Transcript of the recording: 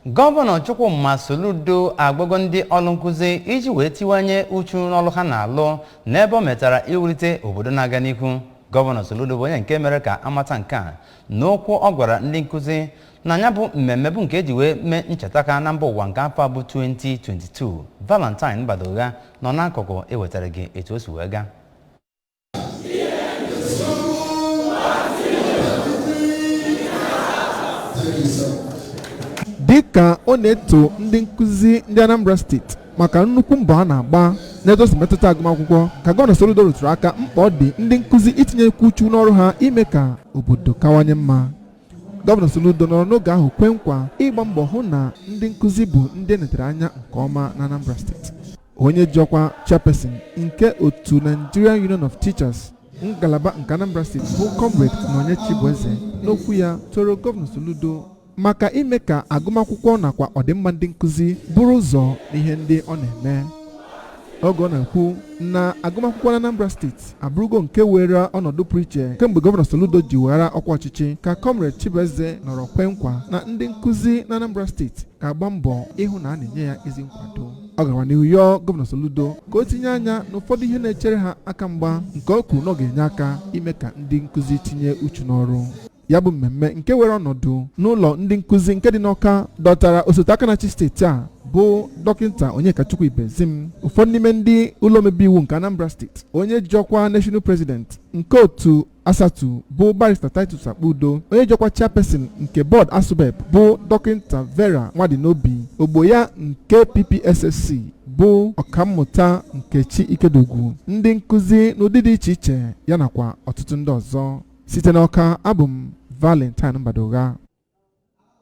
Gọvanọ Chukwuma Soludo agwago ndị ọrụ nkụzi iji wee tiwanye uchu n'ọrụ ha na-alụ n'ebe o metara iwulite obodo na-aga n'ihu. Gọvanọ Soludo bụ onye nke mere ka amata nke a n'okwu ọ gwara ndị nkụzi na ya bụ mmemme bụ nke eji wee mee ncheta ha na mba ụwa nke afọ a bụ 2022. Valentine Mbadogha nọ n'akụkụ ewetara gị etu o si wee gaa. Dịka ọ na-eto ndị nkụzi ndị Anambra Steeti maka nnukwu mbọ a na-agba n'etu o si metụta agụmakwụkwọ, ka Gọvanọ Soludo rụtụrụ aka mkpa ọ dị ndị nkụzi itinyekwu uchu n'ọrụ ha ime ka obodo kawanye mma. Gọvanọ Soludo nọrọ n'oge ahụ kwe nkwa ịgba mbọ hụ na ndị nkụzi bụ ndị enetere anya nke ọma na Anambra Steeti. Onye ji ọkwa chairperson nke otu Nigerian Union of Teachers ngalaba nke Anambra Steeti bụ Comrade Nonye Chibueze n'okwu ya toro Gọvanọ Soludo maka ime ka agụmakwụkwọ nakwa ọdịmma ndị nkụzi bụrụ ụzọ n'ihe ndị ọ na-eme. Oge ọ na-ekwu na agụmakwụkwọ na Anambra Steeti abụrụgo nke were ọnọdụ pụrụ iche kemgbe Gọvanọ Soludo ji weghara ọkwa ọchịchị, ka Comrade Chibueze nọrọ kwe nkwa na ndị nkụzi na Anambra Steeti ga-agba mbọ ịhụ na a na-enye ya ezi nkwado. Ọ gara n'ihu yọọ Gọvanọ Soludo ka o tinye anya n'ụfọdụ ihe na-echere ha aka mgba nke o kwuru na ọ ga-enye aka ime ka ndị nkụzi tinye uchu n'ọrụ. Ya bụ mmemme nke were ọnọdụ n'ụlọ ndị nkụzi nke dị n'Ọka dọtara osote aka na-achị steeti a bụ Dọkịta Onyekachukwu Ibezim, ụfọdụ n'ime ndị ụlọ omebe iwu nke Anambra Steeti, onye ji ọkwa National President nke otu ASATU bụ Barrister Titus Akpudo, onye ji ọkwa chairperson nke bọọdụ ASUBEB bụ Dọkịta Vera Nwadinobi, ogbo ya nke PPSSC bụ Ọkammụta Nkechi Ikedugwu, ndị nkụzi n'ụdị dị iche iche ya nakwa ọtụtụ ndị ọzọ. Site n'Ọka, abụ m Valentine Mbadogha.